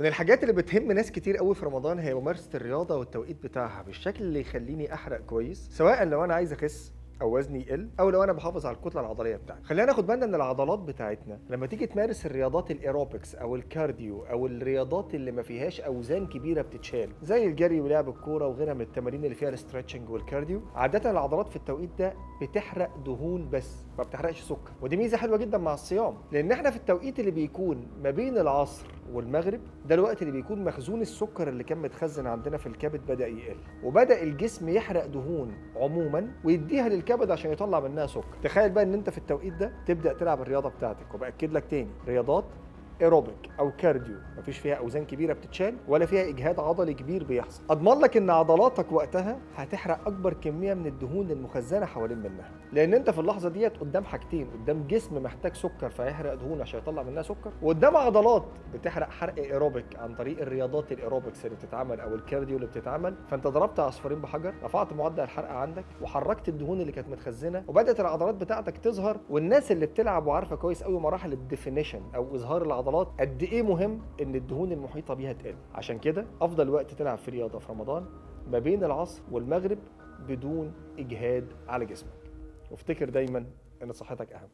من الحاجات اللي بتهم ناس كتير قوي في رمضان هي ممارسة الرياضة والتوقيت بتاعها بالشكل اللي يخليني احرق كويس، سواء لو انا عايز اخس او وزني يقل او لو انا بحافظ على الكتلة العضلية بتاعتي. خلينا ناخد بالنا ان العضلات بتاعتنا لما تيجي تمارس الرياضات الايروبكس او ال cardio او الرياضات اللي ما فيهاش اوزان كبيرة بتتشال زي الجري ولعب الكورة وغيرها من التمارين اللي فيها ال stretching وال cardio، عادة العضلات في التوقيت ده بتحرق دهون بس ما بتحرقش سكر، ودي ميزة حلوة جدا مع الصيام، لان احنا في التوقيت اللي بيكون ما بين العصر والمغرب ده الوقت اللي بيكون مخزون السكر اللي كان متخزن عندنا في الكبد بدا يقل، وبدا الجسم يحرق دهون عموما ويديها للكبد عشان يطلع منها سكر. تخيل بقى ان انت في التوقيت ده تبدا تلعب الرياضة بتاعتك، وباكد لك تاني رياضات ايروبيك او cardio مفيش فيها اوزان كبيرة بتتشال ولا فيها اجهاد عضلي كبير بيحصل، اضمن لك ان عضلاتك وقتها هتحرق اكبر كمية من الدهون المخزنه حوالين منها، لان انت في اللحظة ديت قدام حاجتين، قدام جسم محتاج سكر فهيحرق دهون عشان يطلع منها سكر، وقدام عضلات بتحرق حرق ايروبيك عن طريق الرياضات الايروبكس اللي بتتعمل او ال cardio اللي بتتعمل. فانت ضربت عصفورين بحجر، رفعت معدل الحرق عندك وحركت الدهون اللي كانت متخزنه وبدات العضلات بتاعتك تظهر. والناس اللي بتلعب وعارفه كويس قوي مراحل ال definition او اظهار العضلات قد ايه مهم ان الدهون المحيطة بيها تقل. عشان كده افضل وقت تلعب في رياضة في رمضان ما بين العصر والمغرب بدون اجهاد على جسمك، وافتكر دايما ان صحتك اهم.